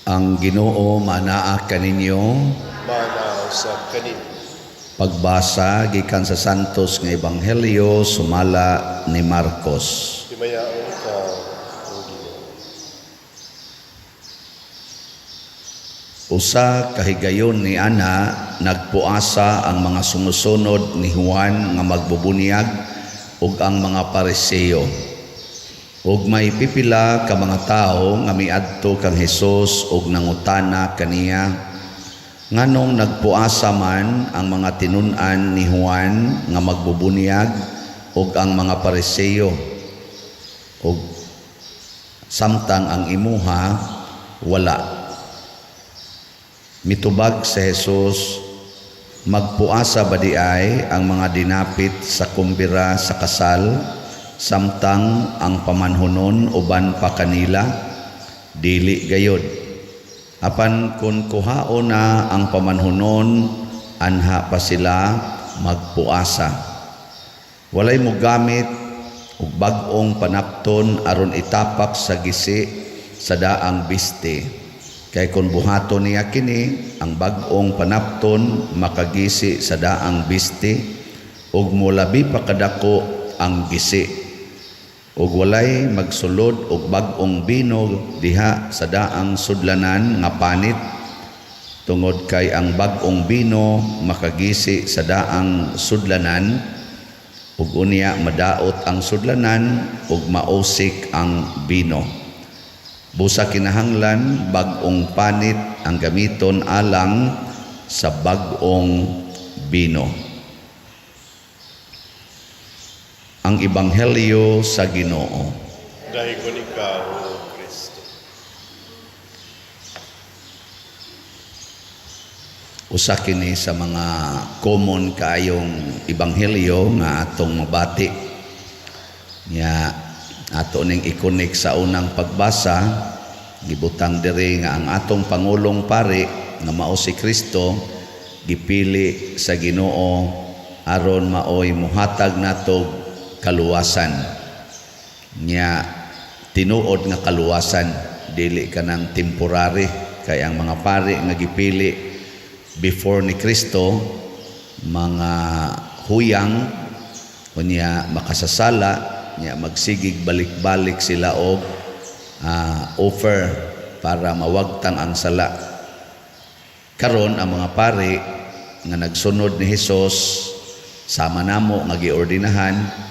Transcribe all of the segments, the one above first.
Ang Ginoo manaa kaninyo. Manaa usab kanimo. Pagbasa gikan sa Santos nga Ebanghelyo sumala ni Marcos. Himayaon ka, O Ginoo. Usa ka higayon ni ana, nagpuasa ang mga sumusunod ni Juan nga magbubunyag ug ang mga Pariseo. Ug may pipila ka mga tawo nga miadto kang Hesus ug nangutana kaniya, "Nganong nagpuasa man ang mga tinun-an ni Juan nga magbubunyag ug ang mga Pariseo, ug samtang ang imuha wala?" Mitubag si Jesus, "Magpuasa ba di ay ang mga dinapit sa kumbira sa kasal samtang ang pamanhunon uban pa kanila? Dili gayod. Apan kun kuhaon na ang pamanhunon, anha pa sila magpuasa. Walay mogamit og bag-ong panapton aron itapak sa gisi sa daang biste. Kay kun buhaton niya kini, ang bag-ong panapton makagisi sa daang biste ug molabi pa kadako ang gisi. Ug walay magsulod og bag-ong bino diha sa daang sudlanan nga panit, tungod kay ang bag-ong bino makagisi sa daang sudlanan, ug unya madaot ang sudlanan ug mausik ang bino. Busa kinahanglan bag-ong panit ang gamiton alang sa bag-ong bino." Ang Ebanghelyo sa Ginoo. Daygon ikaw, O Kristo. Usa kini sa mga common kaayong ebanghelyo nga atong mabati. Nya ato ning i-connect sa unang pagbasa, gibutang diri nga ang atong pangulong pari nga mao si Kristo gipili sa Ginoo aron maoy muhatag nato kaluwasan. Nya tinuod nga kaluwasan, dili kanang temporary, kay ang mga pari nga gipili before ni Kristo mga huyang, unya makasasala, nya magsigig balik-balik sila og offer para mawagtang ang sala. Karon ang mga pari nga nagsunod ni Hesus sama namo nga giordinahan,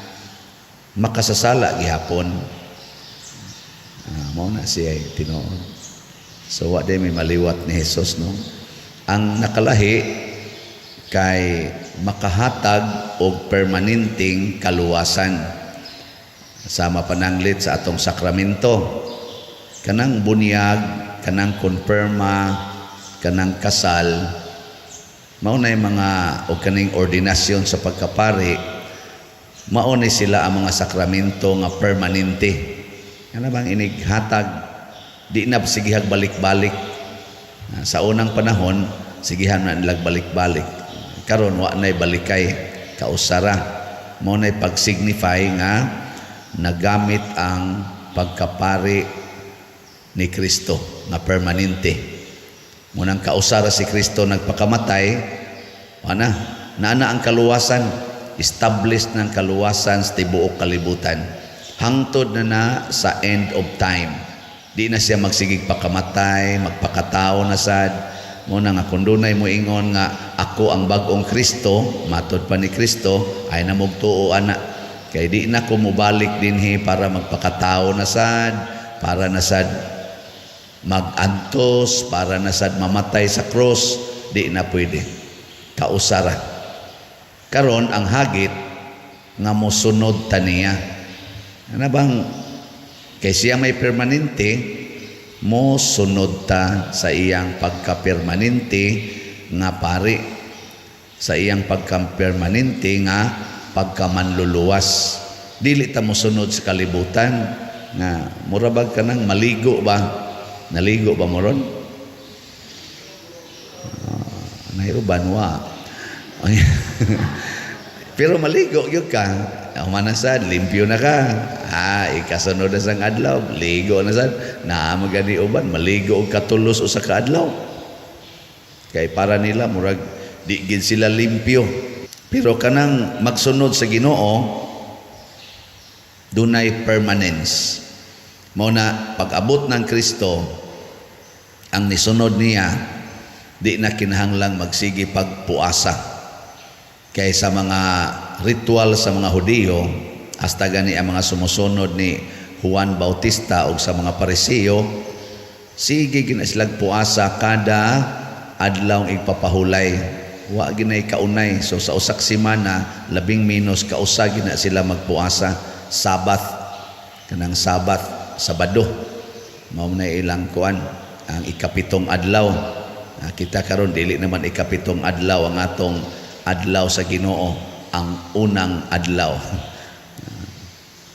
makasasala gihapon. Mao na siya tinuod. So wa day may maliwat ni Hesus, no. Ang nakalahi kay makahatag og permanenteng kaluwasan sama pananglit sa atong sakramento, kanang bunyag, kanang konfirma, kanang kasal, mao na yung mga o kaning ordinasyon sa pagkapari, mao ni sila ang mga sakramento nga permanente. Kana bang inighatag, di na sigihag balik-balik. Sa unang panahon sigihan na nilag balik-balik. Karon wa nay balikay, kausara. Mao nay pag-signify nga nagamit ang pagkapari ni Kristo nga permanente. Munang kausara si Kristo nagpakamatay, ana naana ang kaluwasan, established ng kaluwasan sa tibuok kalibutan. Hangtod na na sa end of time. Di na siya magsigig pakamatay, magpakatao na sad. Muna nga kung dunay mo ingon nga ako ang bag-ong Kristo, matod pa ni Kristo, ay namugtuo ana. Kay di na ko mobalik dinhi para magpakatao na sad, para na sad magantos, para na sad mamatay sa cross, di na pwede. Kausara. Karon ang hagit nga mosunod ta niya. Ano bang kay siya may permanente, mo sunod ta sa iyang pagka-permanente nga pari, sa iyang pagka-permanente nga pagkamanluluwas. Dili ta mosunod sa kalibutan nga mura bag kanang maligo ba? Naligo ba mo ron? Naiuban wa. Pero maligo gyud ka. Human na sad, limpyo na ka. Ah, ikasunod na sang adlaw, ligo na sad. Naa magani uban, maligo og katulos usa ka adlaw. Kay para nila murag di gid sila limpyo. Pero kanang magsunod sa Ginoo, dunay permanence. Mao na pag-abot ng Kristo, ang nisunod niya, di na kinahanglang magsige pagpuasa. Kay sa mga ritual sa mga Hudiyo, hasta gani ang mga sumusunod ni Juan Bautista o sa mga Pariseo, sige gina silag puasa kada adlaw igpapahulay. Wa ginay kaunay. So sa usak semana, labing menos kausa gina sila magpuasa. Sabbath, kanang Sabbath, Sabado. Mao na ilang kuan ang ikapitong adlaw. Ah, kita karon dili naman ikapitong adlaw ang atong adlaw sa Ginoo, ang unang adlaw.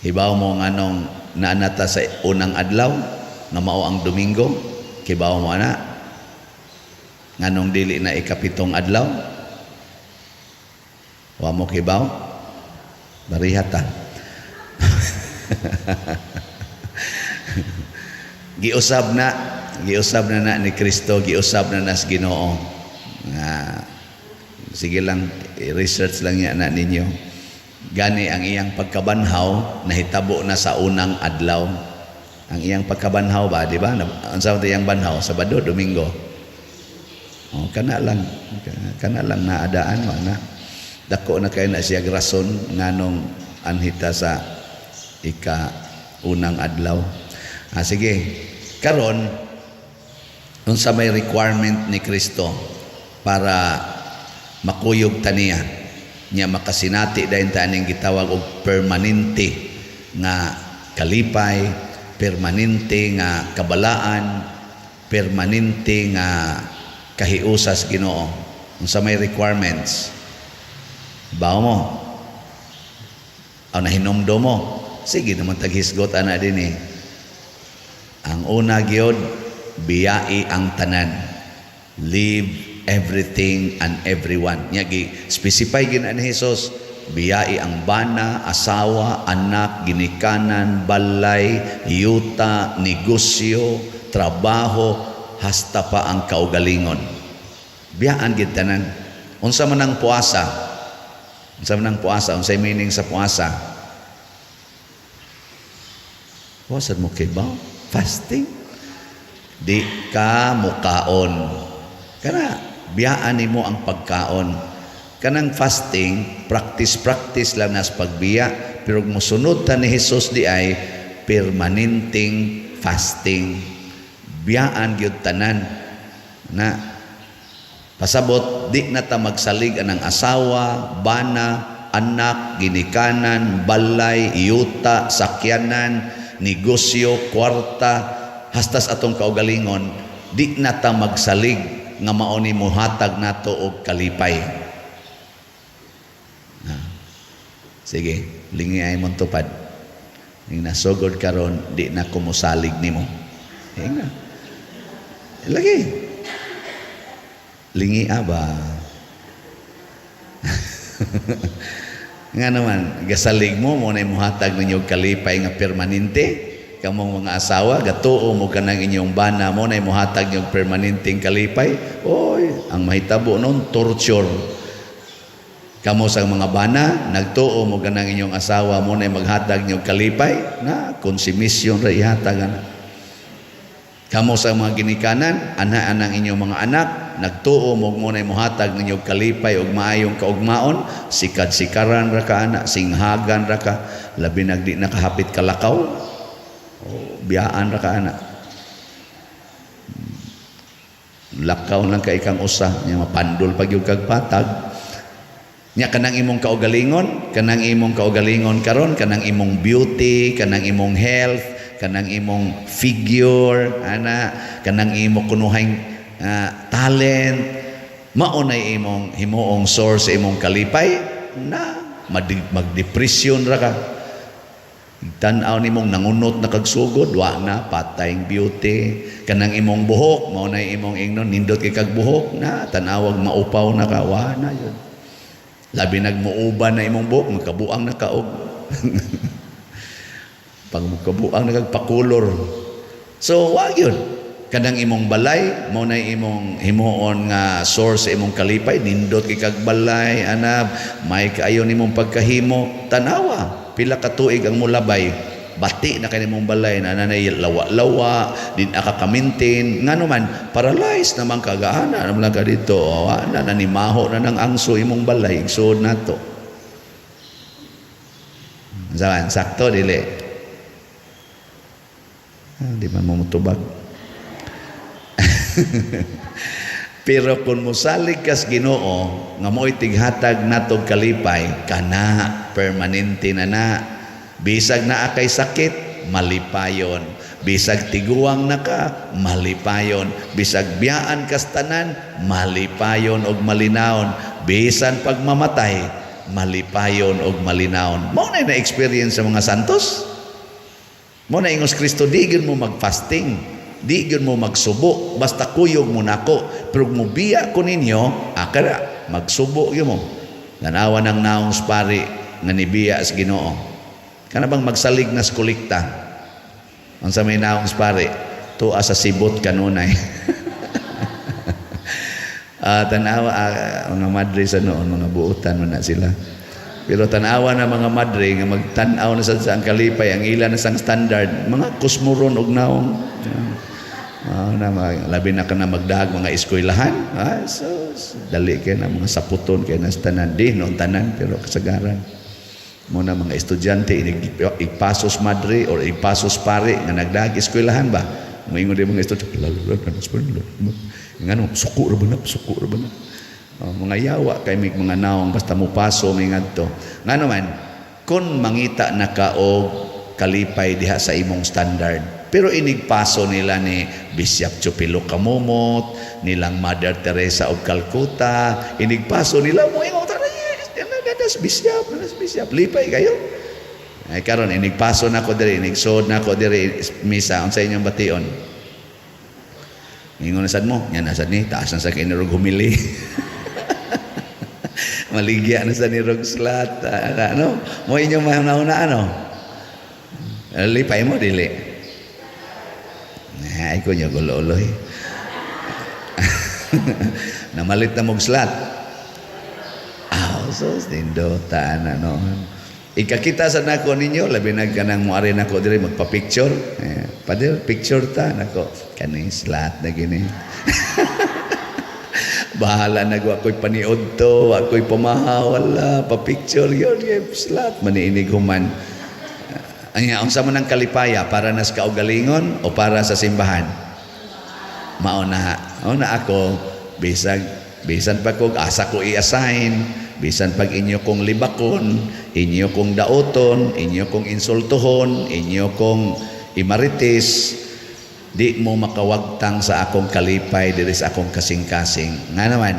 Hibaw mo nganong naanata sa unang adlaw nga mao ang Domingo? Kibaw mo ana? Nganong dili na ikapitong adlaw? Wa mo kibaw? Barihat ta. Giusab na na ni Kristo, giusab na nas Ginoo. Nga sige lang, i-research lang niya na ninyo. Gani ang iyang pagkabanhaw nahitabo na sa unang adlaw. Ang iyang pagkabanhaw ba, di ba? Unsa man iyang banhaw? Sabado, Domingo. Oh, kana lang. Kana lang naadaan wa na. Dako na kay na siya rason nganong anhita sa ika unang adlaw. Ah, sige. Karon, unsa may requirement ni Kristo para makuyog ta niya, nya makasinati dayon ta aning gitawag og permanente nga kalipay, permanente nga kabalaan, permanente nga kahiusas Ginoo? Unsa may requirements? Bawo mo? Aw, nahinumdom mo? Sige naman, taghisgot ana din eh. Ang una gyud, biyai ang tanan. Leave everything and everyone. Nya gi specify gid ni Jesus, biyai ang bana, asawa, anak, ginikanan, balay, yuta, negosyo, trabaho, hasta pa ang kaugalingon. Biyaan gid tanan. Unsa man ang puasa? Unsa man ang puasa? Unsay meaning sa puasa? Puasa mo kay ba? Fasting. Di ka mukaon. Kana biyaan nimo ang pagkaon. Kanang fasting, practice-practice lang nas pagbiya, pero musunod ta ni Jesus di ay permanenteng fasting. Biyaan gyud tanan. Na pasabot di na ta magsalig anang asawa, bana, anak, ginikanan, balay, yuta, sakyanan, negosyo, kwarta, hastas atong kaugalingon, di na ta magsalig nga mao ni mohatag nato og kalipay. Na. Sige, lingi ay mong tupad. Ning nasugod karon, di na ko mosalig nimo. Inga. Lagi. Lingi aba. Nga naman, gasalig mo, mo na muhatag ninyo kalipay nga permanente. Kamong mga asawa, gatuo mo kanang inyong bana, mo na muhatag ninyo permanenteng kalipay. Oy, ang mahitabo nun, torture. Kamo sa mga bana, nagtuo mo kanang inyong asawa, mo na maghatag ninyo kalipay, na konsumisyon ra ihatag ana. Kamo sa mga ginikanan, ana-anang inyong mga anak, nagtuo mo mo na muhatag ninyo kalipay ug maayong kaugmaon, sikad-sikaran ra ka ana, singhagan ra ka, labi nagdi nakahapit kalakaw, oh, biyaan ra ka ana. Lakaw lang ka ikang usa, nya mapandol pag yung kag patag. Nya kanang imong kaugalingon karon, kanang imong beauty, kanang imong health, kanang imong figure, ana, kanang imo kunuhay talent, mao nay imong himuong source imong kalipay, na magdepresyon ra ka. Tan-aw nimong nangunot na kagsugod, wa na patayng beauty. Kanang imong buhok, mao nay imong ingnon nindot kay kag buhok, na tan-awag maupaw na ka, wa na yun. Labi nagmuuban na imong buhok, magkabuang na ka og Pag kabuang nagpakulor. So, wag yun. Kanang imong balay, mao na imong himuon nga source sa imong kalipay, nindot kay kag balay, anab, may kaayo nimong pagkahimo, tanawa, pila ka tuig ang mulabay, bati na kay nimong balay, na nanay lawa-lawa, din akakamintin, ngano man, paralyzed naman kagaana, naman lang ka dito, oh, ana, nanimaho na ng angso imong balay, igsuod nato. Saan? Sakto, dili. Ah, di man mo mutubag. Pero kung mosalig kas Ginoo nga mo'y tighatag natog kalipay, kana permanente na na. Bisag naa kay sakit, malipayon. Bisag tiguang na ka, malipayon. Bisag biyaan kas tanan, malipayon og malinawon. Bisan pagmamatay, malipayon og malinawon. Mao na na-experience sa mga santos. Mao na ingos Kristo, di gyud mo mag-fasting, di gyud mo magsubo, basta kuyog mo nako. Pero mubiya ko ninyo, akara, magsubo gyud mo. Tanawa ng naong pari nga nibiya sa Ginoo. Kana bang magsalig na kolekta? Unsa may naong pari? Tuwa sa sibot kanunay. Tanawa mga madre sa noon, mga buutan man na sila. Pero tanawa na mga madre nga magtan-aw na sad sa ang kalipay, ang ila na sang standard, mga kusmuron og naong. Na mga, labi na ka na magdahag mga eskwelahan. So, dali kay na mga saputon kay na sa tanan. Di noon tanan pero kasagaran. Mo na mga estudyante inig ipasos madre or ipasos pare nga nagdahag eskwelahan ba. Moingon di mga estudyante, lalo lalo lalo ngano suko ra ba na, suko ra ba na. Oh, mga yawa kay mig mga naong basta mo paso may ngadto. Ngano man kun mangita na ka og kalipay diha sa imong standard. Pero inigpaso nila ni Bishop Chupilo Camomot, nilang Mother Teresa of Calcutta, inigpaso nila mo ingon nanas bishop, nanas bishop, lipay kayo. Ay karon inigpaso na ko diri, inigsuod na ko diri misa unsa inyong bation? Ingon na sad mo, yan na sad ni, taas na sa kinurog humili. Maligya na sa ni rog slat, ano? Mo inyong mahuna ano? Lipay mo dili. Ay ko nyo gulo-uloy. Namalit na mong slat. Ah, so nindota na no. Ikakita sa nako ninyo, labi na kanang muari nako diri magpa-picture. Eh, pader, picture ta nako. Kaning slat na gini. Bahala na wa ko'y paniod to, wa ko'y pamahaw, wala, pa-picture yun, kay slat, maniinig human. Ang unsa man ang kalipaya, para nas kaugalingon o para sa simbahan? Mao na, mao na ako, bisag, bisan pa kog asa ko i-assign, bisan pag inyo kong libakon, inyo kong daoton, inyo kong insultuhon, inyo kong imarites, di mo makawagtang sa akong kalipay diri sa akong kasing-kasing. Nga naman,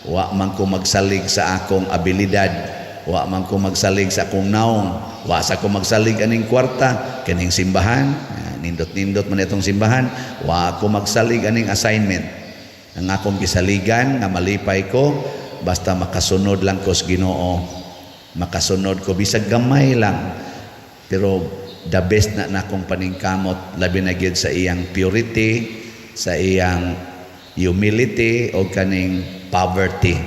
wa man ko magsalig sa akong abilidad, wa man ko magsalig sa akong naong, wa sa ko magsalig aning kwarta kining simbahan, nindot-nindot man itong simbahan, wa ko magsalig aning assignment. Ang akong gisaligan nga malipay ko basta makasunod lang ko sa Ginoo, makasunod ko bisag gamay lang, pero the best na nakong paningkamot, labi na gyud sa iyang purity, sa iyang humility o kaning poverty.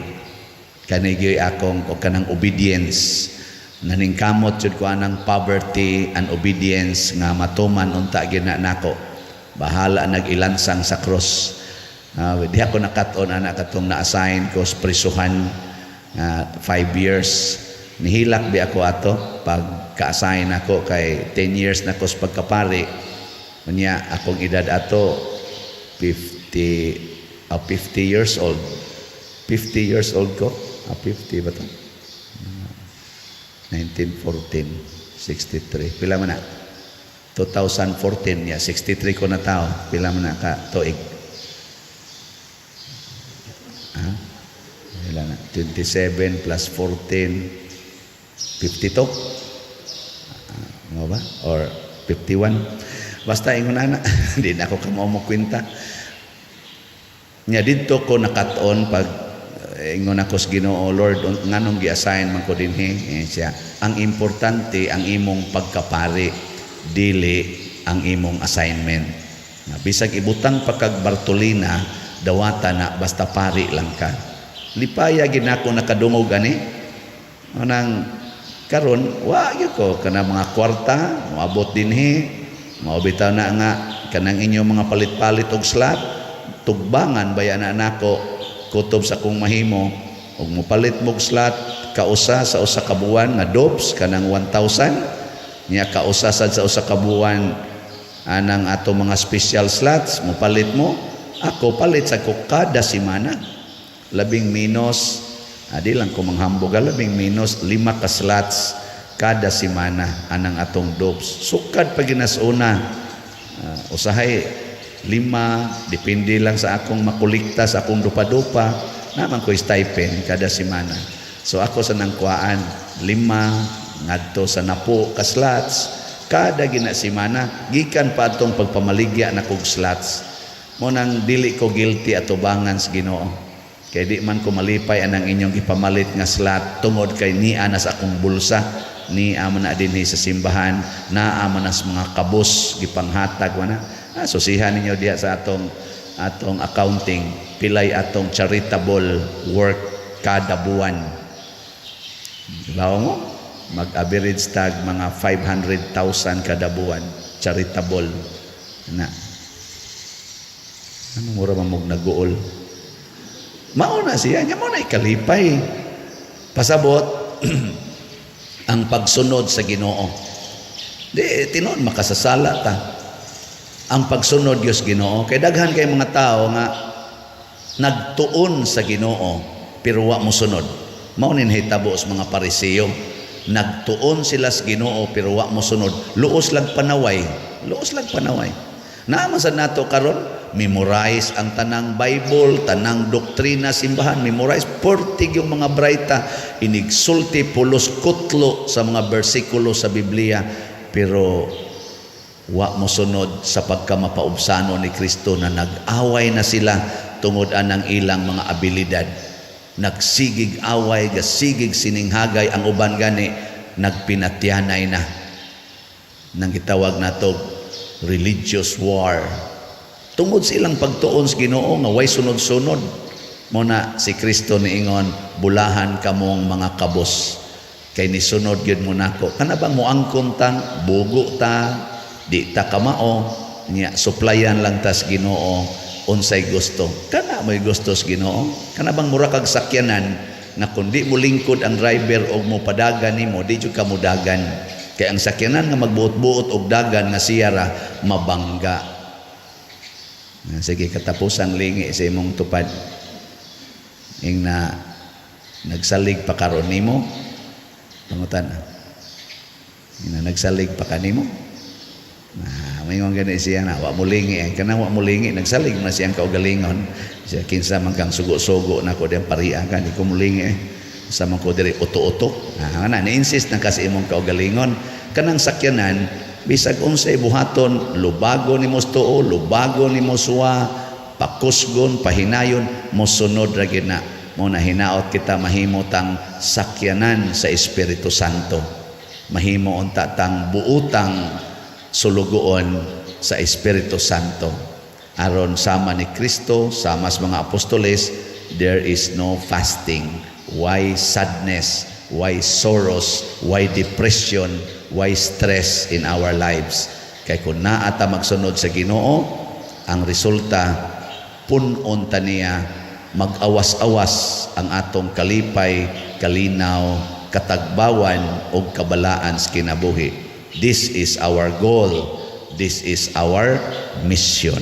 Kani gyud akong o kanang obedience. Naningkamot jud ko anang poverty and obedience nga matuman unta gyud na nako. Bahala nag-ilansang sa cross. Di ako nakat-on ana katong na-assign ko sa prisuhan 5 years. Nihilak bi ako ato pag ka-assign ako kay 10 years na ko sa pagkapari. Unya akong edad ato 50 years old. 50 years old ko. 50 ba to? 1914, 63. Pila man na? 2014, ya, 63 ko na tao. Pila man na ka tuig? Ha? Pila na? 27 plus 14, 52? Mo ba? Or 51? Basta ingon ana, di na ako kamo mo kwenta. Nya didto ko nakat-on pag Ingon ako sa Ginoo, "Lord, nganong gi-assign man ko dinhi?" Eh, siya, ang importante ang imong pagkapari, dili ang imong assignment. Na bisag ibutang pa kag Bartolina, dawata na basta pari lang ka. Lipaya gid nako nakadungog ani. Anang karon wa gyud ko kana mga kwarta moabot dinhi, mao bitaw na nga kanang inyong mga palit-palit og slot, tugbangan baya na nako kutob sa akong mahimo og mopalit mog slot kausa sa usa ka buwan nga dopes kanang 1,000 nya, kausa sad sa usa ka buwan anang ato mga special slots mopalit mo. Ako palit sa ko kada semana, labing menos, adi lang ko manghambog, labing menos lima ka slots kada semana anang atong dopes. Sukad pa ginasuna, usahay lima, depende lang sa akong makolekta sa akong dupa-dupa. Naman ko stipend kada semana, so ako sa nangkuhaan lima ngadto sa 10 ka slots kada gina semana gikan pa atong pagpamaligya na kog slots. Mo nang dili ko guilty atubangan sa Ginoo kay di man ko malipay anang inyong ipamalit nga slot tungod kay nia na sa akong bulsa, nia man na dinhi sa simbahan, naa man na sa mga kabus gipanghatag wana. Susihan ninyo diha sa atong accounting pilay atong charitable work kada buwan. Law mo mag-average tag mga 500,000 kada buwan charitable na. Ano, mura man mog naguol. Mao na siya nya, mao na ikalipay. Pasabot ang pagsunod sa Ginoo. Di tinuod makasasala ta. Ang pagsunod Dios Ginoo kay daghan kay mga tao nga nagtuon sa Ginoo pero wa mosunod. Mao ni nahitabo sa mga Pariseo. Nagtuon sila sa Ginoo pero wa mosunod. Luos lang panaway, luos lang panaway. Naa man sa nato karon, memorize ang tanang Bible, tanang doktrina simbahan, memorize pertig yung mga braita, inigsulti pulos kutlo sa mga bersikulo sa Biblia, pero wa mo sunod sa pagkamapaubsano ni Kristo na nag-away na sila tungod anang ilang mga abilidad. Nagsigig away, gasigig sininghagay, ang uban gani nagpinatyanay na. Nang gitawag nato religious war. Tungod sa ilang pagtuon sa Ginoo nga way sunod-sunod. Mo na si Kristo niingon, "Bulahan kamong mga kabos kay nisunod gyud mo nako." Kana bang moangkon tang bugo ta, di ta kamao nya, suplayan lang tas Ginoo unsay gusto. Kana mo'y gusto sa Ginoo. Kana bang mura kag sakyanan nga kun di mo lingkod ang driver og mo padagan nimo, di jud ka modagan. Kay ang sakyanan nga magbuot-buot og dagan nga siyara mabangga. Sige, katapusang lingi sa imong tupad. Ing na nagsalig pa karon nimo? Pangutan. Ing na nagsalig pa kanimo? Na maingon gani siya na wa mo lingi eh. Kanang wa mo lingi, nagsalig na siyang kaugalingon. Siya, "Kinsa man kang sugo-sugo na ko diyang paria ka, di ko molingi eh. Sa man ko diri uto-uto." Ah, na ni-insist na kasi imong kaugalingon. Kanang sakyanan, bisag unsay buhaton, lubago nimo tuo, lubago nimo suwa, pakusgon, pahinayon, mosunod ra gyud na. Mo na hinaot kita mahimo tang sakyanan sa Espiritu Santo. Mahimo unta tang buutang sulugoon sa Espiritu Santo. Aron sama ni Kristo, sama sa mga apostoles, there is no fasting. Why sadness? Why sorrows? Why depression? Why stress in our lives? Kay kung naa ta magsunod sa Ginoo, ang resulta pun-on ta niya, mag-awas-awas ang atong kalipay, kalinaw, katagbawan ug kabalaan sa kinabuhi. This is our goal. This is our mission.